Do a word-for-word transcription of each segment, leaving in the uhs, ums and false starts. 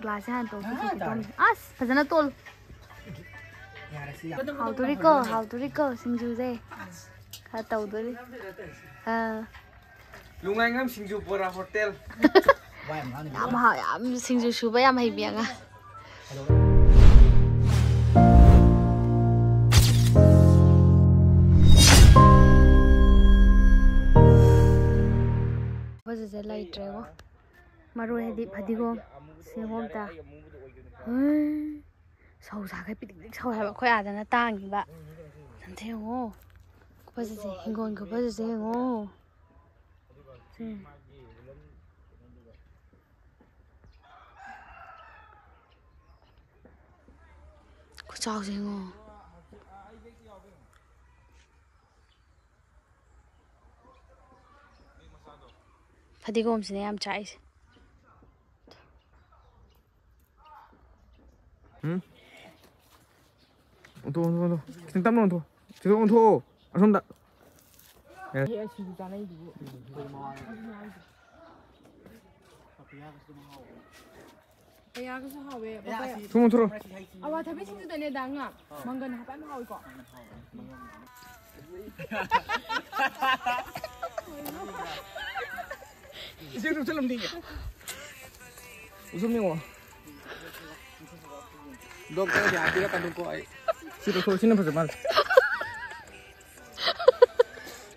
ꯒ꯭ꯂꯥꯁꯁꯦ ꯍꯥꯟꯅ ꯇꯣꯠꯊꯣꯛꯈꯤꯗꯣꯏꯅꯦ꯫ ꯑꯁ, ꯐꯖꯅ ꯇꯣꯜꯂꯨ꯫ ꯍꯥꯎꯗꯣꯔꯤꯀꯣ, ꯍꯥꯎꯗꯣꯔꯤꯀꯣ ꯁꯤꯡꯖꯨꯁꯦ꯫ ꯈꯔ ꯇꯧꯗꯣꯔꯤ꯫ ꯑꯥ꯫ ꯂꯨꯡꯉꯥꯏꯉꯝ ꯁꯤꯡꯖꯨ ꯕꯣꯔꯥ ꯍꯣꯇꯦꯜ꯫ ꯌꯥꯝ ꯍꯥꯎ-, ꯌꯥꯝ ꯁꯤꯡꯖꯨ ꯁꯨꯕ ꯌꯥꯝ ꯍꯩꯕꯤ ꯑꯉꯥꯡ꯫ ꯍꯧꯖꯤꯛꯁꯦ ꯂꯩꯇ꯭ꯔꯦꯕꯣ꯫ ꯃꯔꯣꯏ ꯍꯥꯏꯗꯤ ꯐꯗꯤꯒꯣꯝ, ꯁꯦꯕꯣꯝꯇ꯫ ꯍꯩ, ꯁꯧ ꯁꯥꯈꯩ ꯄꯤꯗꯤꯛ ꯄꯤꯗꯤꯛ ꯁꯧꯋꯦ ꯍꯥꯏꯕ꯫ ꯑꯩꯈꯣꯏ ꯑꯥꯗꯅ ꯇꯥꯡꯉꯤꯕ꯫ ꯑꯝꯇ ꯌꯦꯡꯉꯣ꯫ ꯈꯨꯐꯖꯁꯦ, ꯍꯤꯡꯒꯣꯜ ꯈꯨꯐꯖꯁꯦ ꯌꯦꯡꯉꯣ꯫ ꯁꯦ꯫ ꯈꯨꯆꯥꯎꯁꯦ ꯌꯦꯡꯉꯣ꯫ ꯐꯗꯤꯒꯣꯝꯁꯤꯅ ꯌꯥꯝ ꯆꯥꯛꯏꯁꯦ꯫ ꯎꯝ? ꯑꯣꯟꯊꯣꯛ, ꯑꯣꯟꯊꯣꯛ, ꯑꯣꯟꯊꯣꯛ꯫ ꯈꯤꯇꯪ ꯇꯞꯅ ꯑꯣꯟꯊꯣꯛ꯫ ꯈꯤꯇꯪ ꯑꯣꯟꯊꯣꯛꯑꯣ꯫ ꯑꯁꯣꯝꯗ꯫ ꯑꯦ꯫ ꯑꯦ, ꯁꯤꯡꯖꯨ ꯆꯥꯅꯩꯗꯨꯕꯨ꯫ ꯄꯄꯌꯥꯒꯁꯨ ꯍꯥꯎꯋꯦ꯫ ꯄꯄꯌꯥ꯫ ꯊꯨꯝ ꯑꯣꯟꯊꯣꯔꯛꯑꯣ꯫ ꯑꯋꯥꯊꯕꯤ ꯁꯤꯡꯖꯨꯗꯅꯦ, ꯗꯥ ꯉꯥ꯫ ꯃꯪꯒꯟ ꯍꯥꯞꯄ ꯌꯥꯝ ꯍꯥꯎꯋꯤꯀꯣ꯫ ꯏꯆꯦ ꯎꯆꯜ ꯑꯃꯗꯤ꯫ ꯎꯆꯜ ꯌꯦꯡꯉꯣ꯫ ꯗꯣꯛꯇꯔꯒꯤ ꯍꯥꯞꯄꯤꯔꯛꯀꯅꯨꯀꯣ ꯑꯩ꯫ ꯁꯤ ꯂꯧꯊꯣꯛ, ꯁꯤꯅ ꯐꯖ ꯃꯥꯜꯂꯦ꯫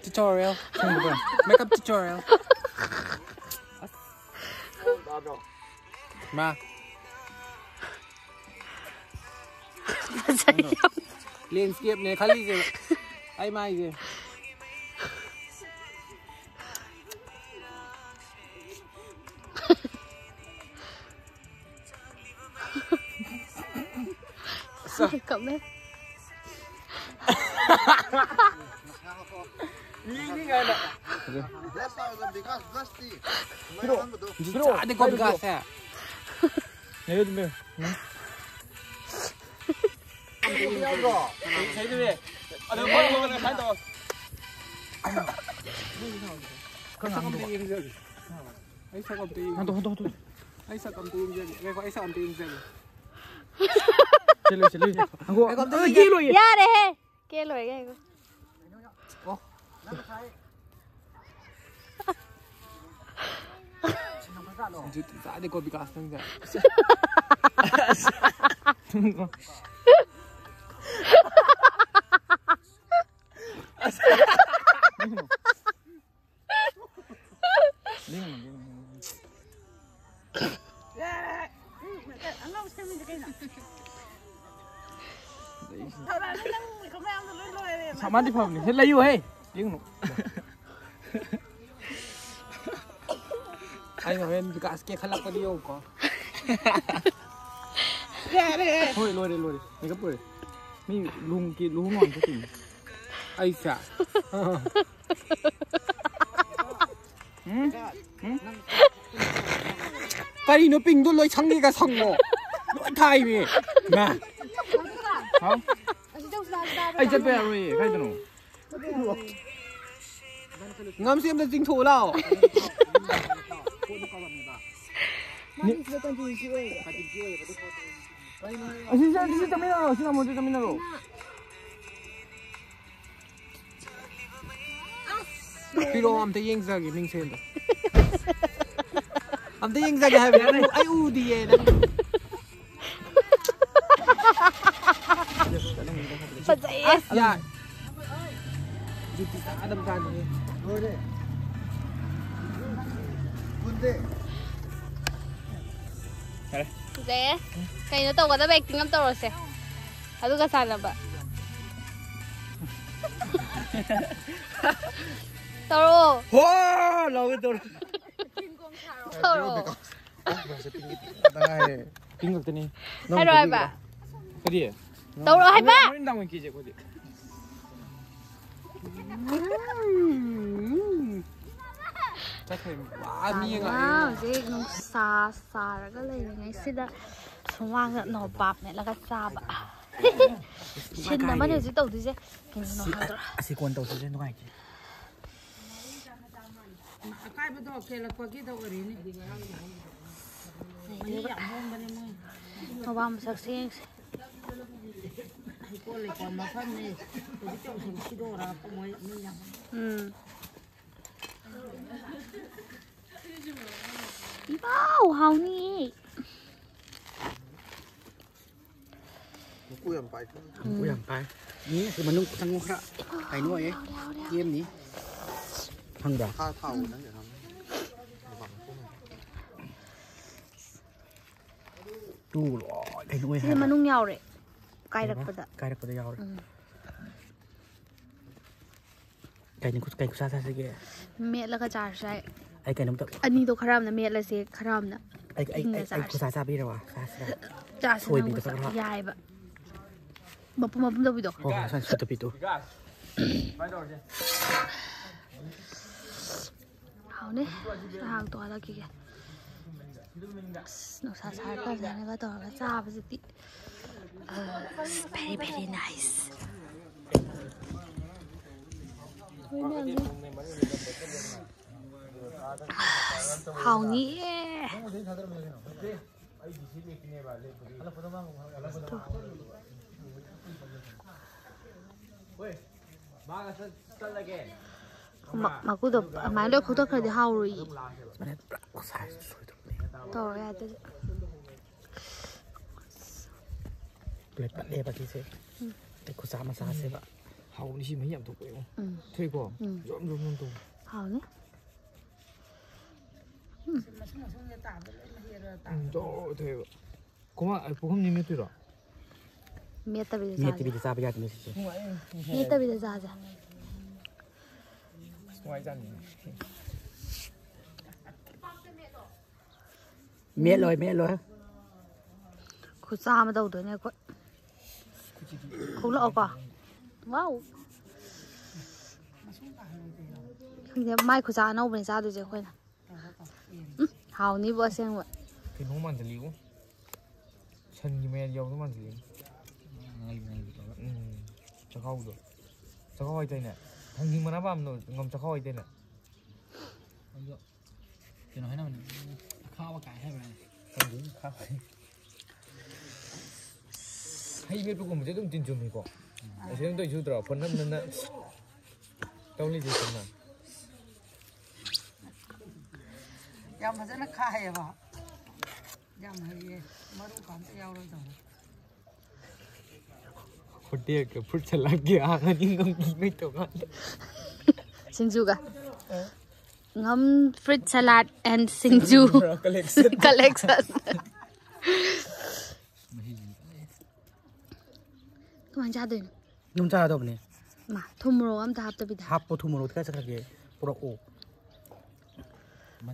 Tutorial꯫ ꯈꯪꯕ꯭ꯔꯣ? Makeup tutorial꯫ ꯃꯥ꯫ ꯐꯖꯩ ꯌꯥꯝ꯫ Landscapeꯅꯦ ꯈꯜꯂꯤꯁꯦ꯫ ꯑꯩ ꯃꯥꯏꯁꯦ꯫ ꯀꯞꯃꯦ꯫ ꯃꯤꯅꯤ ꯀꯥꯏꯅ꯫ ꯄꯤꯔꯛꯑꯣ꯫ ꯄꯤꯔꯛꯑꯣ꯫ ꯆꯥꯗꯦꯀꯣ ꯕꯤꯀꯥꯁꯁꯦ꯫ ꯂꯩꯌꯨ ꯑꯗꯨꯝ ꯂꯩꯌꯨ꯫ ꯎꯝ꯫ ꯏꯁꯩꯗꯨꯅꯦ꯫ ꯑꯗꯣ ꯃꯣꯏ ꯃꯉꯣꯟꯗ ꯁꯥꯏꯟ ꯇꯧꯔꯣ꯫ ꯈꯔ ꯉꯥꯡꯗꯕ꯫ ꯑꯩ ꯁꯛ ꯑꯝꯇ ꯌꯦꯡꯒꯦ꯫ ꯍꯟꯗꯣꯛ, ꯍꯟꯗꯣꯛ, ꯍꯟꯗꯣꯛ꯫ ꯑꯩ ꯁꯛ ꯑꯝꯇ ꯌꯦꯡꯖꯒꯦ꯫ ꯉꯥꯏꯈꯣ, ꯑꯩ ꯁꯛ ꯑꯝꯇ ꯌꯦꯡꯖꯒꯦ꯫ ꯆꯦꯜꯂꯨ, ꯆꯦꯜꯂꯨ꯫ ꯉꯥꯏꯈꯣ, ꯉꯥꯏꯈꯣ, ꯑꯝꯇ ꯑ, ꯌꯦꯡꯒꯦ꯫ ꯀꯦꯜꯂꯣꯏꯌꯦ꯫ ꯌꯥꯔꯦꯍꯦ꯫ ꯀꯦꯜꯂꯣꯏꯒꯦ, ꯉꯥꯏꯈꯣ꯫ ꯑꯣ꯫ ꯖꯨꯠ ꯆꯥꯗꯦꯀꯣ, ꯕꯤꯀꯥꯁ ꯅꯪꯁꯦ꯫ ꯁꯃꯥꯗꯤ ꯐꯕꯅꯤ꯫ ꯁꯤ ꯂꯩꯌꯨ ꯍꯦ꯫ ꯌꯦꯡꯅꯨ꯫ ꯑꯩꯅ ꯍꯣꯔꯦꯟ ꯕꯤꯀꯥꯁ ꯀꯦꯈꯠꯂꯛꯄꯗꯤ ꯌꯦꯡꯉꯨꯀꯣ꯫ ꯍꯣꯏ, ꯂꯣꯏꯔꯦ, ꯂꯣꯏꯔꯦ꯫ ꯃꯦꯀꯞ ꯂꯣꯏꯔꯦ꯫ ꯃꯤ ꯂꯨꯍꯣꯡ-, ꯂꯨꯍꯣꯡ ꯂꯨꯍꯣꯡ ꯆꯠꯇꯣꯏꯅꯤ꯫ ꯑꯩꯁꯦ꯫ ꯎꯝ? ꯎꯝ? ꯀꯔꯤꯅꯣ ꯄꯤꯡꯗꯣ ꯂꯣꯏ ꯁꯪꯉꯦꯒ ꯁꯪꯉꯣ꯫ ꯂꯣꯏ ꯊꯥꯏꯃꯤ꯫ ꯃꯥ꯫ ꯍꯥꯎ? ꯑꯩ ꯆꯠꯄ ꯌꯥꯔꯣꯏꯌꯦ꯫ ꯀꯥꯏꯗꯅꯣ? ꯉꯝꯁꯦ ꯑꯝꯇ ꯆꯤꯡꯊꯣꯛꯎ ꯂꯥꯎ꯫ ꯑꯁꯤ, ꯑꯁꯤ ꯆꯠꯃꯤꯟꯅꯔꯣ, ꯑꯁꯤ ꯅꯃꯣꯟꯗ ꯆꯠꯃꯤꯟꯅꯔꯣ꯫ ꯄꯤꯔꯛꯑꯣ, ꯑꯝꯇ ꯌꯦꯡꯖꯒꯦ ꯃꯤꯡꯁꯦꯜꯗꯣ꯫ ꯑꯝꯇ ꯌꯦꯡꯖꯒꯦ ꯍꯥꯏꯕꯅꯦ꯫ ꯑꯩ ꯎ-, ꯑꯩ ꯎꯗꯤꯌꯦ ꯅꯪ꯫ ꯐꯖꯩꯌꯦ꯫ ꯌꯥ꯫ ꯖꯨꯇꯤ ꯆꯥꯗꯕ ꯖꯥꯠꯅꯤꯍꯦ꯫ ꯂꯣꯏꯔꯦ꯫ ꯐꯖꯩꯌꯦ꯫ ꯀꯩꯅꯣ ꯇꯧꯒꯗꯕ acting ꯑꯃ ꯇꯧꯔꯁꯦ꯫ ꯑꯗꯨꯒ ꯁꯥꯟꯅꯕ꯫ ꯇꯧꯔꯛꯑꯣ꯫ ꯍꯣ! ꯂꯥꯎꯋꯦ ꯇꯧꯔꯣ꯫ ꯇꯧꯔꯛꯑꯣ꯫ ꯄꯤꯡ ꯈꯛꯇꯅꯤ꯫ ꯍꯥꯏꯔꯣ ꯍꯥꯏꯕ꯫ ꯀꯔꯤ? ꯇꯧꯔꯛꯑꯣ ꯍꯥꯏꯕ꯫ ꯍꯣꯔꯦꯟ ꯅꯨꯡꯗꯥꯡ ꯑꯣꯏꯅ ꯀꯦꯁꯦ ꯑꯩꯈꯣꯏꯗꯤ꯫ ꯆꯠꯈ꯭ꯔꯦ꯫ ꯋꯥ, ꯃꯤ ꯌꯦꯡꯉꯛꯑꯦ꯫ ꯍꯧꯖꯤꯛ ꯅꯨꯡꯁꯥ ꯁꯥꯔꯒ ꯂꯩꯔꯤꯉꯩꯁꯤꯗ ꯁꯨꯃꯥꯡꯗ ꯅꯣꯕꯥꯞ ꯃꯦꯠꯂꯒ ꯆꯥꯕ꯫ ꯁꯤꯟ ꯑꯃꯅꯦ ꯍꯧꯖꯤꯛ ꯇꯧꯗꯣꯏꯁꯦ꯫ ꯀꯩꯅꯣ ꯍꯥꯏꯗ꯭ꯔꯣ? ꯑꯁꯤ ꯀꯣꯟ ꯇꯧꯁꯤꯁꯦ ꯅꯨꯡꯉꯥꯏꯇꯦ꯫ ꯑꯀꯥꯏꯕꯗꯣ ꯀꯦꯜꯂꯛꯄꯒꯤꯗ ꯑꯣꯏꯔꯤꯅꯤ꯫ ꯃꯣꯏ ꯌꯥꯝ ꯍꯣꯡꯕꯅꯦ ꯃꯣꯏ꯫ ꯅꯣꯕꯥꯞ ꯃꯁꯛꯁꯦ ꯌꯦꯡꯁꯦ꯫ ꯍꯩꯀꯣꯜ ꯂꯩꯀꯣꯜ ꯃꯐꯝꯅꯤ꯫ ꯍꯧꯖꯤꯛ ꯇꯧꯁꯤꯡ ꯁꯤꯗꯣꯔꯛꯄ ꯃꯣꯏ ꯃꯤ ꯌꯥꯝ꯫ ꯎꯝ꯫ ꯏꯃꯥꯎ, ꯍꯥꯎꯅꯤꯌꯦ꯫ ꯃꯀꯨ ꯌꯥꯝ ꯄꯥꯏ꯫ ꯃꯀꯨ ꯌꯥꯝ ꯄꯥꯏ꯫ ꯎꯝ, ꯁꯤ ꯃꯅꯨꯡ ꯆꯪꯉꯨ ꯈꯔ꯫ ꯀꯩꯅꯣ ꯑꯣꯏꯌꯦ꯫ ꯌꯥꯎꯔꯦ, ꯌꯥꯎꯔꯦ, ꯌꯥꯎꯔꯦ꯫ ꯀꯦꯝꯅꯤ꯫ ꯈꯪꯕ꯭ꯔꯥ? ꯃꯈꯥ ꯊꯥꯎ ꯅꯪꯒꯤ ꯑꯉꯥꯡ꯫ ꯇꯨ ꯂꯣꯏ ꯀꯩꯅꯣ ꯑꯣꯏ ꯁꯤꯗꯤ ꯍꯥꯏꯕ꯫ ꯃꯅꯨꯡ ꯌꯥꯎꯔꯦ꯫ ꯀꯩꯕ? ꯀꯥꯏꯔꯛꯄꯗ꯫ ꯀꯥꯏꯔꯛꯄꯗ ꯌꯥꯎꯔꯦ꯫ ꯎꯝ꯫ ꯀꯩꯅꯣ ꯈꯨꯠ-, ꯀꯩ ꯈꯨꯠꯁꯥ ꯆꯥꯁꯤꯒꯦ? ꯃꯦꯠꯂꯒ ꯆꯥꯔꯁꯨ ꯌꯥꯏ꯫ ꯑꯩ ꯀꯩꯅꯣꯝꯇ ꯑꯅꯤꯗꯣ ꯈꯔ ꯑꯃꯅ ꯃꯦꯠꯂꯁꯦ, ꯈꯔ ꯑꯃꯅ ꯑꯩ, ꯑꯩ, ꯍꯤꯡꯅ ꯑꯩ, ꯑꯩ ꯆꯥꯔꯁꯦ꯫ ꯈꯨꯠꯁꯥ ꯆꯥꯕꯤꯔꯕ? ꯆꯥꯁꯤꯔꯥ? ꯆꯥꯁꯤ, ꯅꯪ ꯁꯣꯏꯕꯤꯗ ꯈꯨꯠꯁꯥ ꯈꯔ꯫ ꯌꯥꯏꯕ꯫ ꯃꯄꯨꯝ ꯃꯄꯨꯝ ꯇꯧꯕꯤꯗꯣ꯫ ꯍꯣꯏ, ꯍꯣꯏ, ꯁꯨꯃꯥꯏꯅ ꯁꯨꯠꯇ ꯄꯤꯗꯣ꯫ ꯍꯥꯎꯅꯤ꯫ ꯁꯤ ꯍꯥꯡꯇꯣꯛ ꯍꯜꯂꯛꯈꯤꯒꯦ꯫ ꯑꯁ, ꯅꯨꯡꯁꯥ ꯁꯥꯔꯀꯥꯟꯗꯅꯒ ꯇꯧꯔꯒ ꯆꯥꯕꯁꯤꯗꯤ, ꯑꯁ, very, very nice꯫ ꯑꯁ, ꯍꯥꯎꯅꯤꯌꯦ꯫ ꯃ-, ꯃꯀꯨꯗꯣ ꯑꯗꯨꯃꯥꯏꯅ ꯂꯣꯏ ꯈꯣꯛꯇꯣꯛꯈ꯭ꯔꯗꯤ ꯍꯥꯎꯔꯣꯏꯌꯦ꯫ ꯁꯨꯃꯥꯏꯅ ꯄꯨꯔꯥ ꯁꯥꯏꯖ ꯁꯣꯏꯗꯧꯕꯅꯦ꯫ ꯇꯧꯔꯦ ꯑꯗꯨꯗꯤ꯫ ꯂꯣꯏ ꯄꯠꯂꯦꯕ ꯁꯤꯁꯦ꯫ ꯎꯝ꯫ ꯑꯩ ꯈꯨꯠꯆꯥ ꯃꯆꯥꯁꯦꯕ꯫ ꯍꯥꯎꯕꯅꯤ ꯁꯤ ꯃꯍꯤ ꯌꯥꯝ ꯊꯣꯛꯄ ꯌꯦꯡꯉꯣ꯫ ꯎꯝ꯫ ꯊꯣꯛꯏꯀꯣ? ꯎꯝ꯫ ꯖꯣꯝ ꯖꯣꯝ ꯖꯣꯝ ꯇꯧꯕ꯫ ꯍꯥꯎꯅꯤ꯫ ꯎꯝ꯫ ꯎꯝ, ꯖꯣꯔ ꯊꯣꯛꯑꯦꯕ꯫ ꯈꯣꯃꯥ, ꯑꯩ ꯄꯨꯈꯝꯅꯤ ꯃꯦꯠꯇꯣꯏꯔꯣ? ꯃꯦꯠꯇꯕꯤꯗ ꯆꯥꯕ ꯌꯥꯗꯦ ꯁꯤꯁꯦ꯫ ꯃꯦꯠꯇꯕꯤꯗ ꯆꯥꯁꯦ꯫ ꯑꯁ, ꯅꯨꯡꯉꯥꯏꯖꯥꯠꯅꯤ꯫ ꯃꯦꯠꯂꯣꯏ, ꯃꯦꯠꯂꯣꯏ꯫ ꯈꯨꯠꯆꯥ ꯑꯃ ꯇꯧꯗꯣꯏꯅꯦ ꯑꯩꯈꯣꯏ꯫ ꯈꯣꯛꯂꯛꯑꯣꯀꯣ꯫ ꯋꯥꯎ꯫ ꯈꯪꯗꯦ, ꯃꯥꯏ ꯈꯨꯠꯆꯥ ꯑꯅꯧꯕꯅꯦ ꯆꯥꯗꯣꯏꯁꯦ ꯑꯩꯈꯣꯏꯅ꯫ ꯎꯝ, ꯍꯥꯎꯅꯤꯕꯣ ꯑꯁꯦꯡꯕ꯫ ꯀꯩꯅꯣ ꯃꯥꯟꯁꯤꯜꯂꯤꯕꯨ꯫ ꯁꯟꯒꯤ ꯃꯌꯥꯗ ꯌꯥꯎꯕ ꯃꯥꯟꯁꯤꯜꯂꯤ꯫ ꯉꯥꯏ-, ꯉꯥꯏꯕ ꯇꯧꯔꯒ꯫ ꯎꯝ꯫ ꯆꯥꯛꯈꯥꯎꯗꯣ꯫ ꯆꯥꯛꯈꯥꯎ ꯍꯥꯏꯗꯥꯏꯅꯦ? ꯊꯥꯡꯖꯤꯡ ꯃꯅꯥ ꯄꯥꯝꯕꯗꯣ, ꯉꯝ ꯆꯥꯛꯈꯥꯎ ꯍꯥꯏꯗꯥꯏꯅꯦ? ꯑꯗꯣ ꯀꯩꯅꯣ ꯍꯥꯏꯅꯕꯅꯦ, ꯑꯈꯥꯕ ꯀꯥꯏ ꯍꯥꯏꯕ꯭ꯔꯥ? ꯍꯩ ꯃꯦꯠꯄꯒꯨꯝꯕꯁꯦ ꯑꯗꯨꯝ ꯇꯤꯟ ꯆꯨꯝꯃꯤꯀꯣ꯫ ꯑꯁꯤ ꯑꯗꯨꯝ ꯇꯧꯏꯁꯨ ꯇꯧꯔꯣ, ꯐꯣꯟ ꯅꯝ ꯅꯝꯅ ꯇꯧ ꯂꯩꯁꯦ ꯁꯨꯝꯅ꯫ ꯌꯥꯝ ꯐꯖꯅ ꯈꯥꯏꯌꯦꯕ꯫ ꯌꯥꯝ ꯍꯩꯌꯦ꯫ ꯃꯔꯨ ꯀꯥꯟꯇ ꯌꯥꯎꯔꯣꯏꯗꯧꯅꯦ꯫ ꯍꯣꯇꯦꯜꯒ ꯐ꯭ꯔꯨꯠ ꯁꯂꯥꯗꯀꯤ ꯑꯥ ꯃꯅꯤꯡ ꯉꯝꯈꯤꯉꯩ ꯇꯧꯀꯥꯟꯗ꯫ ꯁꯤꯡꯖꯨꯒ꯫ ꯉꯝ fruit salad and singju collection. Collection. ꯀꯃꯥꯏꯅ ꯆꯥꯗꯣꯏꯅꯣ? ꯑꯗꯨꯝ ꯆꯥꯔꯗꯧꯕꯅꯦ꯫ ꯃꯥ ꯊꯨꯝ ꯃꯣꯔꯣꯛ ꯑꯝꯇ ꯍꯥꯞꯇꯕꯤꯗ꯫ ꯍꯥꯞꯄꯣ, ꯊꯨꯝ ꯃꯣꯔꯣꯛ ꯀꯥꯏ ꯆꯠꯈ꯭ꯔꯒꯦ? ꯄꯨꯔꯛꯑꯣ꯫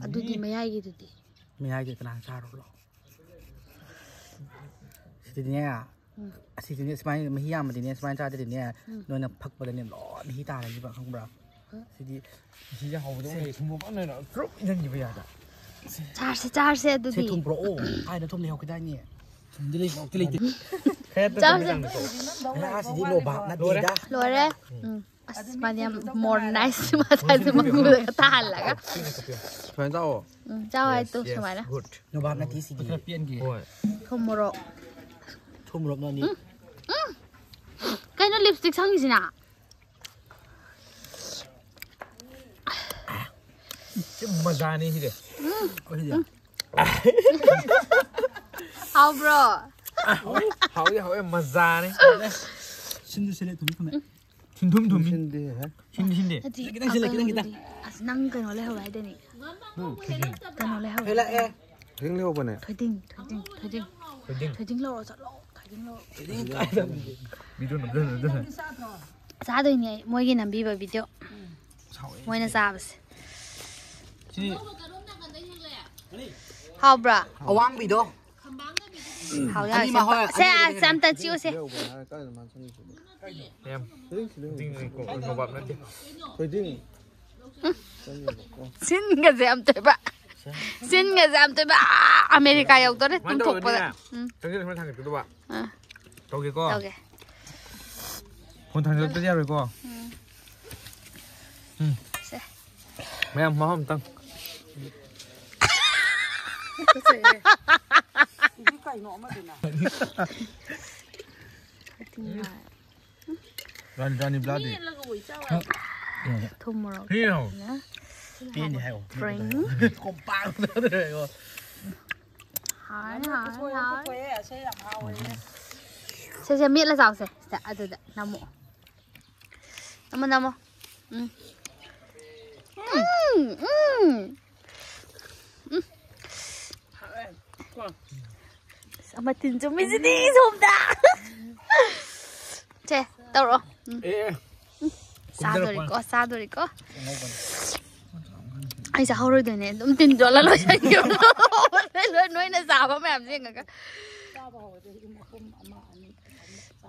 ꯑꯗꯨꯗꯤ ꯃꯌꯥꯏꯒꯤꯗꯨꯗꯤ? ꯃꯌꯥꯏꯒꯤ ꯀꯅꯥ ꯆꯥꯔꯨꯔꯣ? ꯁꯤꯗꯤꯅꯦ꯫ ꯎꯝ꯫ ꯑꯁꯤꯗꯤꯅꯦ ꯁꯨꯃꯥꯏꯅ ꯃꯍꯤ ꯌꯥꯝꯕꯗꯤꯅꯦ ꯁꯨꯃꯥꯏꯅ ꯆꯥꯗ꯭ꯔꯗꯤꯅꯦ ꯎꯝ꯫ ꯅꯣꯏꯅ ꯐꯛꯄꯗꯅꯦ ꯂꯣꯏ ꯃꯍꯤ ꯇꯥꯔꯅꯤꯕ ꯈꯪꯕ꯭ꯔꯥ? ꯍꯣꯏ꯫ ꯁꯤꯗꯤ ꯃꯍꯤꯁꯦ ꯍꯥꯎꯕꯗꯧꯅ ꯂꯩ꯫ ꯊꯨꯝ ꯃꯣꯔꯣꯛ ꯀꯟꯅ ꯂꯩꯔ ꯆꯨꯞ ꯏꯟꯖꯟꯈꯤꯕ ꯌꯥꯗ꯫ ꯆꯥꯔꯁꯦ, ꯆꯥꯔꯁꯦ ꯁꯦ ꯑꯗꯨꯗꯤ꯫ ꯊꯨꯝ ꯄꯨꯔꯛꯑꯣ꯫ ꯀꯥꯏꯗ ꯊꯨꯝ ꯂꯩꯍꯧꯈꯤꯗꯥꯏꯅꯦ? ꯊꯨꯝꯗꯤ ꯂꯩ, ꯃꯣꯔꯣꯛꯇꯤ ꯂꯩꯇꯦ꯫ ꯈꯔ ꯆꯥꯔꯁꯦ꯫ ꯇꯧꯕꯤꯔꯝꯃꯦꯀꯣ꯫ ꯉꯥꯁꯤꯗꯤ ꯅꯣꯕꯥꯞ ꯅꯠꯇꯦꯗ꯫ ꯂꯣꯏꯔꯦ꯫ ꯎꯝ꯫ ꯑꯁ ꯃꯥꯗꯤ ꯌꯥꯝ ꯃꯣꯗꯔꯅꯥꯏꯖ ꯃꯥ ꯁ꯭ꯋꯥꯏꯗ ꯃꯪꯒꯨꯗꯒ ꯇꯥꯍꯜꯂꯒ꯫ ꯁꯨꯃꯥꯏꯅ ꯆꯥꯎꯑꯣ꯫ ꯎꯝ, ꯆꯥꯎ ꯍꯥꯏ ꯇꯨ ꯁꯨꯃꯥꯏꯅ꯫ ꯒꯨꯗ꯫ ꯅꯣꯕꯥꯞ ꯅꯠꯇꯦ ꯁꯤꯗꯤ꯫ ꯈꯔ ꯄꯦꯟꯒꯦ꯫ ꯍꯣꯏ꯫ ꯊꯨꯝ ꯃꯣꯔꯣꯛ꯫ ꯊꯨꯝ ꯃꯣꯔꯣꯛ ꯅꯣꯅꯤ꯫ ꯎꯝ꯫ ꯎꯝ꯫ ꯀꯩꯅꯣ ꯂꯤꯞꯁꯇꯤꯛ ꯁꯪꯉꯤꯁꯤꯅ? ꯁꯤ ꯃꯖꯥꯅꯤ ꯁꯤꯗꯤ꯫ ꯑꯩꯈꯣꯏꯗꯤ꯫ ꯍꯥꯎꯕ꯭ꯔꯣ? ꯍꯥꯎꯏ, ꯍꯥꯎꯏ, ꯃꯖꯥꯅꯤ꯫ ꯁꯤꯟꯁꯨ ꯁꯤꯜꯂꯦ, ꯊꯨꯝꯁꯨ ꯊꯨꯝꯃꯦ꯫ ꯁꯤꯟꯊꯨꯝ ꯊꯨꯝꯃꯤ꯫ ꯁꯤꯟꯗꯦ, ꯍꯦ꯫ ꯁꯤꯟꯗꯤ ꯁꯤꯟꯗꯦ꯫ ꯅꯠꯇꯦ, ꯈꯤꯇꯪ ꯁꯤꯜꯂꯦ, ꯈꯤꯇꯪ, ꯈꯤꯇꯪ꯫ ꯑꯁ, ꯅꯪ ꯀꯩꯅꯣ ꯂꯩꯍꯧꯋꯦ ꯍꯥꯏꯗꯥꯏꯅꯦ? ꯎꯝ꯫ ꯀꯩꯅꯣ ꯂꯩꯍꯧꯋꯦ꯫ ꯍꯦꯜꯂꯛꯑꯦ꯫ ꯊꯣꯏꯗꯤꯡ ꯂꯩꯍꯧꯕꯅꯦ꯫ ꯊꯣꯏꯗꯤꯡ, ꯊꯣꯏꯗꯤꯡ, ꯊꯣꯏꯗꯤꯡ꯫ ꯊꯣꯏꯗꯤꯡ꯫ ꯊꯣꯏꯗꯤꯡ ꯂꯧꯔꯣ ꯆꯠꯂꯣ, ꯊꯣꯏꯗꯤꯡ ꯂꯧꯔꯣ꯫ ꯊꯣꯏꯗꯤꯡ ꯀꯥꯏꯗ? ꯚꯤꯗꯤꯑꯣ ꯅꯝꯖꯜꯂꯨ, ꯅꯝꯖꯜꯂꯨ꯫ ꯆꯥꯗꯣꯏꯅꯦ ꯑꯩ, ꯃꯣꯏꯒꯤ ꯅꯝꯕꯤꯕ ꯚꯤꯗꯤꯑꯣ꯫ ꯃꯣꯏꯅ ꯆꯥꯕꯁꯦ꯫ ꯁꯤ ꯍꯥꯎꯕ꯭ꯔꯥ? ꯑꯋꯥꯡꯕꯤꯗꯣ꯫ ꯍꯥꯎ ꯌꯥꯔꯦ, ꯑꯅꯤꯃꯛ ꯍꯣꯏ, ꯁꯦ, ꯑꯅꯤꯃꯛ ꯁꯦ, ꯑꯝꯇ ꯆꯤꯛꯎꯁꯦ꯫ ꯌꯥꯝ ꯅꯣꯕꯥꯞ ꯅꯠꯇꯦ꯫ ꯊꯣꯏꯗꯤꯡ꯫ ꯁꯤꯟꯒꯁꯦ ꯌꯥꯝ ꯇꯣꯏꯕ꯫ ꯁꯤꯟꯒꯁꯦ ꯌꯥꯝ ꯇꯣꯏꯕ꯫ ꯑꯥ, ꯑꯃꯦꯔꯤꯀꯥ ꯌꯧꯗꯣꯔꯦ ꯁꯨꯃꯥꯏꯅ ꯇꯧꯔꯒꯅꯦ, ꯇꯨꯝꯊꯣꯛꯄꯗ꯫ ꯎꯝ꯫ ꯆꯪꯁꯤꯜꯂ ꯁꯨꯃꯥꯏꯅ ꯊꯥꯡꯒꯠꯀꯗꯧꯕ꯫ ꯑꯥ꯫ ꯇꯧꯒꯦꯀꯣ꯫ ꯇꯧꯒꯦ꯫ ꯐꯣꯟ ꯊꯥꯡꯒꯠꯂꯛꯇꯗꯤ ꯌꯥꯔꯣꯏꯀꯣ꯫ ꯎꯝ꯫ ꯎꯝ꯫ ꯁꯦ꯫ ꯃꯌꯥꯝ ꯃꯍꯥꯎ ꯑꯝꯇꯪ꯫ ꯇꯨꯀꯠꯆꯩꯍꯦ꯫ ꯔꯥꯅꯤ, ꯔꯥꯅꯤ ꯕ꯭ꯂꯥꯗꯤ꯫ ꯊꯨꯝ ꯃꯣꯔꯣꯛ꯫ ꯍꯦ ꯍꯥꯎ꯫ ꯄꯦꯟꯗꯦ ꯍꯥꯏꯌꯣ꯫ ꯇ꯭ꯔꯤꯡ꯫ ꯀꯣꯝꯄꯥꯛ ꯆꯥꯗ꯭ꯔꯦꯀꯣ꯫ ꯍꯥꯎꯔꯦ, ꯍꯥꯎꯔꯦ, ꯍꯥꯎꯔꯦ꯫ ꯁꯦ, ꯁꯦ, ꯃꯦꯠꯂ ꯆꯥꯎꯁꯦ꯫ ꯁꯤꯗ, ꯑꯗꯨꯗ ꯅꯝꯃꯛꯑꯣ꯫ ꯅꯝꯃꯣ, ꯅꯝꯃꯣ꯫ ꯎꯝ꯫ ꯎꯝ, ꯎꯝ꯫ ꯎꯝ꯫ ꯑꯁ, ꯃꯇꯤꯟ ꯆꯨꯝꯃꯤꯁꯤꯗꯤ ꯁꯣꯝꯗ꯫ ꯁꯦ, ꯇꯧꯔꯛꯑꯣ꯫ ꯎꯝ꯫ ꯑꯦ꯫ ꯆꯥꯗꯣꯔꯤꯀꯣ, ꯆꯥꯗꯣꯔꯤꯀꯣ꯫ ꯑꯩ ꯆꯥꯍꯧꯔꯣꯏꯗꯣꯏꯅꯦ꯫ ꯑꯗꯨꯝ ꯇꯤꯟ ꯌꯣꯠꯂ ꯂꯣꯏꯁꯟꯈꯤꯕ꯫ ꯂꯣꯏ, ꯅꯣꯏꯅ ꯆꯥꯕ ꯃꯌꯥꯝꯁꯦ ꯌꯦꯡꯉꯒ꯫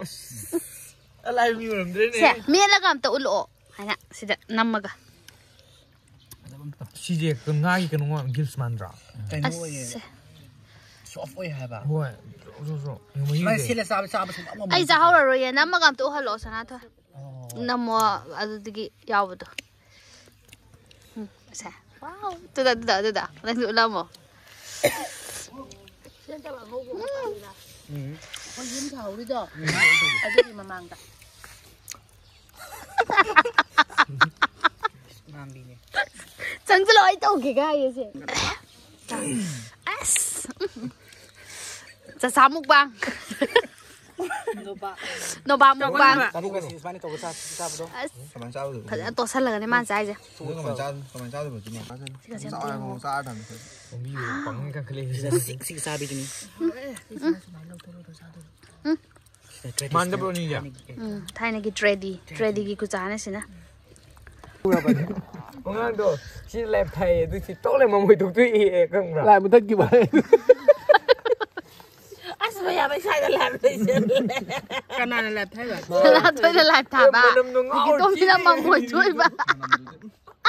ꯑꯁ꯫ ꯑꯂꯥꯏꯕ ꯃꯤ ꯑꯣꯏꯔꯝꯗ꯭ꯔꯦꯅꯦ꯫ ꯁꯦ, ꯃꯦꯠꯂꯒ ꯑꯝꯇ ꯎꯠꯂꯛꯑꯣ꯫ ꯍꯥꯏꯅ ꯁꯤꯗ ꯅꯝꯃꯒ꯫ ꯁꯤꯁꯦ ꯉꯥꯒꯤ ꯀꯩꯅꯣ ꯒꯤꯜꯁ ꯃꯥꯟꯗ꯭ꯔꯣ? ꯀꯩꯅꯣ ꯑꯣꯏꯌꯦ꯫ ꯑꯁ, ꯁꯦ꯫ ꯁꯣꯐ ꯑꯣꯏ ꯍꯥꯏꯕ꯫ ꯍꯣꯏ꯫ ꯖ꯭ꯔꯣ, ꯖ꯭ꯔꯣ, ꯖ꯭ꯔꯣ꯫ ꯌꯦꯡꯉꯣ, ꯁꯨꯃꯥꯏꯅ ꯌꯦꯡꯒꯦ꯫ ꯁꯤꯜꯂ ꯆꯥꯕ ꯁꯨꯡꯉꯝ ꯉꯝꯃꯣꯏ꯫ ꯑꯩ ꯆꯥꯍꯧꯔꯔꯣꯏꯌꯦ꯫ ꯅꯝꯃꯒ ꯑꯝꯇ ꯎꯍꯜꯂꯛꯑꯣ, ꯁꯅꯥꯊꯣꯏ꯫ ꯑꯣ꯫ ꯅꯝꯃꯣ, ꯑꯗꯨꯗꯒꯤ ꯌꯥꯎꯕꯗꯣ꯫ ꯎꯝ, ꯁꯦ꯫ ꯋꯥꯎ꯫ ꯑꯗꯨꯗ, ꯑꯗꯨꯗ, ꯑꯗꯨꯗ꯫ ꯅꯪꯁꯨ ꯎꯠꯂꯝꯃꯣ꯫ ꯎꯝ꯫ ꯑꯩꯈꯣꯏ ꯌꯨꯝ ꯁꯥꯍꯧꯔꯤꯗꯣ, ꯑꯗꯨꯒꯤ ꯃꯃꯥꯡꯗ꯫ ꯉꯥꯡꯕꯤꯅꯦ꯫ ꯆꯪꯁꯤꯜꯂꯣ, ꯑꯩ ꯇꯧꯒꯦꯒ ꯍꯥꯏꯌꯦ ꯁꯦ꯫ ꯑꯁ꯫ ꯆꯥꯆꯥ ꯃꯨꯛꯕꯥꯡ꯫ ꯅꯣꯕꯥꯞ꯫ ꯅꯣꯕꯥꯞ ꯃꯨꯛꯕꯥꯡ꯫ ꯆꯥꯅꯤꯡꯕꯁꯤ ꯁꯨꯃꯥꯏꯅ ꯇꯧꯕ ꯆꯥ-, ꯆꯥꯕꯗꯣ꯫ ꯑꯁ꯫ ꯀꯃꯥꯏꯅ ꯆꯥꯕꯗꯣ? ꯐꯖꯅ ꯇꯣꯠꯁꯜꯂꯒꯅꯦ ꯃꯥꯅ ꯆꯥꯏꯁꯦ꯫ ꯑꯗꯨ ꯀꯃꯥꯏꯅ ꯆꯥ-, ꯀꯃꯥꯏꯅ ꯆꯥꯗꯣꯏꯕ ꯑꯗꯨꯅ? ꯆꯥꯎ ꯍꯥꯏꯕ ꯃꯑꯣꯡ ꯆꯥꯔ ꯊꯝꯃꯦ꯫ ꯄꯥꯡꯒꯜ ꯀꯟꯈꯠꯂꯛꯏ꯫ ꯁꯤꯒ ꯁꯤꯛ-, ꯁꯤꯒ ꯆꯥꯕꯤꯗꯨꯅꯤ꯫ ꯎꯝ꯫ ꯃꯥꯟꯗꯕ꯭ꯔꯣ ꯑꯅꯤꯁꯦ? ꯎꯝ, ꯊꯥꯏꯅꯒꯤ ꯇ꯭ꯔꯦꯗꯤ, ꯇ꯭ꯔꯦꯗꯤꯒꯤ ꯈꯨꯆꯥꯅ ꯁꯤꯅ꯫ ꯑꯉꯥꯡꯗꯣ ꯁꯤ ꯂꯥꯏꯞ ꯊꯥꯏꯌꯦ, ꯑꯗꯨ ꯁꯤ ꯇꯣꯛ ꯂꯩ ꯃꯃꯣꯏ ꯊꯣꯛꯇꯣꯛꯏ, ꯈꯪꯕ꯭ꯔꯥ? ꯂꯥꯏꯞ ꯃꯨꯊꯠꯈꯤꯕ꯫ ꯑꯁ, ꯃꯌꯥꯝ ꯑꯩ ꯁ꯭ꯋꯥꯏꯗ ꯂꯥꯏꯞ ꯂꯩꯁꯦ꯫ ꯀꯅꯥꯅ ꯂꯥꯏꯞ ꯊꯥꯏꯕ? ꯁꯅꯥꯊꯣꯏꯅ ꯂꯥꯏꯞ ꯊꯥꯕ꯫ ꯃꯅꯝꯗꯣ ꯉꯥꯎꯔ ꯁꯤꯒꯤꯇꯣꯝꯁꯤꯅ ꯆꯦꯜꯂꯤ꯫ ꯃꯃꯣꯏ ꯊꯣꯛꯏꯕ꯫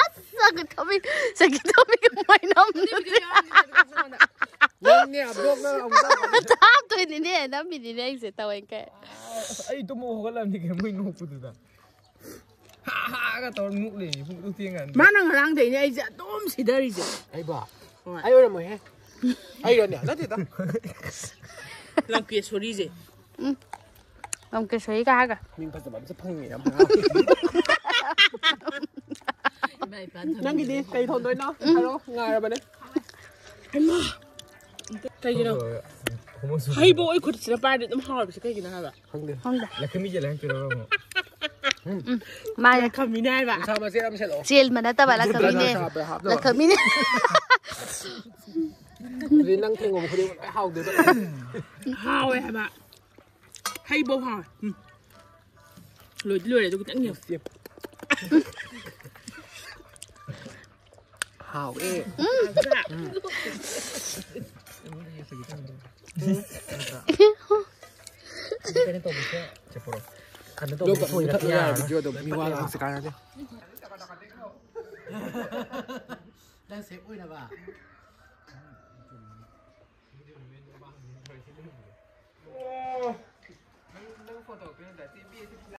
ꯑꯁ, ꯁꯛꯀꯤ ꯇꯣꯝꯕꯤ, ꯁꯛꯀꯤ ꯇꯣꯝꯕꯤꯒꯤ ꯃꯣꯏ ꯅꯝꯗꯨꯗꯤ꯫ ꯅꯪꯅꯦ, ꯕ꯭ꯂꯣꯛꯅ ꯑꯃꯨꯛ ꯇꯧꯔꯛꯀꯅꯤ꯫ ꯊꯥꯞꯇꯣꯏꯅꯤꯅꯦ, ꯅꯝꯃꯤꯅꯤꯅꯦ ꯑꯩꯁꯦ ꯇꯧꯋꯦ ꯀꯩ꯫ ꯑꯁ, ꯑꯩ ꯇꯨꯝꯃ ꯍꯧꯒꯠꯂꯝꯅꯤ ꯀꯩꯅꯣ, ꯃꯣꯏ ꯅꯣꯛꯄꯗꯨꯗ꯫ ꯍꯥ ꯍꯥꯒ ꯇꯧꯔ ꯅꯣꯛ ꯂꯩꯅꯤ ꯄꯨꯡ ꯇꯔꯨꯛ ꯊꯦꯡꯀꯥꯟꯗ꯫ ꯃꯥꯅ ꯉꯔꯥꯡꯗꯩꯅꯦ ꯑꯩꯁꯦ ꯑꯗꯨꯝ ꯁꯤꯗꯔꯤꯁꯦ꯫ ꯑꯩꯕꯣ? ꯍꯣꯏ꯫ ꯑꯩ ꯑꯣꯏꯔꯝꯃꯣꯏꯍꯦ꯫ ꯑꯩꯔꯣꯅꯦ? ꯅꯠꯇꯦꯗ꯫ ꯂꯝꯀꯦꯁꯣꯔꯤꯁꯦ꯫ ꯎꯝ꯫ ꯂꯝꯀꯦꯁꯣꯔꯤ ꯀꯥꯏ ꯍꯥꯏꯒ? ꯃꯤꯡ ꯐꯖꯕ ꯑꯃꯁꯨ ꯐꯪꯉꯦ, ꯌꯥꯝ ꯍꯔꯥꯎ꯫ ꯅꯪꯒꯤꯗꯤ ꯀꯩ ꯊꯣꯡꯗꯣꯏꯅꯣ? ꯍꯥꯏꯔꯣ, ꯉꯥꯏꯔꯕꯅꯦ꯫ ꯍꯩꯃꯥ! ꯀꯩꯒꯤꯅꯣ? ꯍꯩꯕꯣ ꯑꯩ ꯈꯨꯠꯁꯤꯗ ꯄꯥꯏꯔꯗꯤ ꯑꯗꯨꯝ ꯍꯥꯎꯔꯤꯕꯁꯦ ꯀꯩꯒꯤꯅꯣ ꯍꯥꯏꯕ? ꯈꯪꯗꯦ꯫ ꯈꯪꯗꯦ꯫ ꯂꯈꯃꯤ ꯆꯦꯜꯂꯦ ꯍꯥꯏꯔꯛꯇꯣꯏꯔꯣ ꯑꯃꯨꯛ? ꯎꯝ, ꯃꯥꯅꯦ꯫ ꯂꯈꯃꯤꯅꯦ ꯍꯥꯏꯕ꯫ ꯅꯨꯡꯁꯥ ꯃꯆꯦꯠ ꯑꯃ ꯁꯦꯠꯂꯛꯑꯣ꯫ ꯆꯦꯟꯕ ꯅꯠꯇꯕ ꯂꯈꯃꯤꯅꯦ꯫ ꯅꯨꯡꯁꯥ ꯍꯥꯞꯄꯦ, ꯍꯥꯞꯅꯕ꯫ ꯂꯈꯃꯤꯅꯦ꯫ ꯑꯗꯨꯗꯤ ꯅꯪ ꯊꯦꯡꯉꯨꯕ ꯈꯨꯗꯤꯡꯃꯛ ꯂꯣꯏ ꯍꯥꯎꯗꯣꯏꯕ꯫ ꯍꯥꯎꯋꯦ ꯍꯥꯏꯕ꯫ ꯍꯩꯕꯧ ꯍꯥꯎꯋꯦ꯫ ꯎꯝ꯫ ꯂꯣꯏꯗꯤ ꯂꯣꯏꯔꯦ, ꯑꯗꯨ ꯈꯤꯇꯪ ꯌꯦꯡꯉꯨ꯫ ꯍꯥꯎꯋꯦ꯫ ꯎꯝ꯫ ꯀꯩꯅꯣ ꯇꯧꯕꯁꯦ ꯆꯠꯄ꯭ꯔꯣ? ꯀꯩꯅꯣ ꯂꯣꯛ ꯇꯧꯕꯁꯦ ꯀꯛꯄ ꯁꯣꯏꯔꯛꯄ ꯃꯨꯊꯠꯂꯨ ꯌꯥꯔꯣꯏ, ꯌꯥꯔꯣꯏ꯫ ꯚꯤꯗꯤꯑꯣꯗꯣ ꯃꯤ ꯋꯥ ꯉꯥꯡꯁꯦ ꯀꯥꯟꯅꯗꯦ꯫ ꯅꯪ ꯁꯦꯞ ꯑꯣꯏꯅꯕ꯫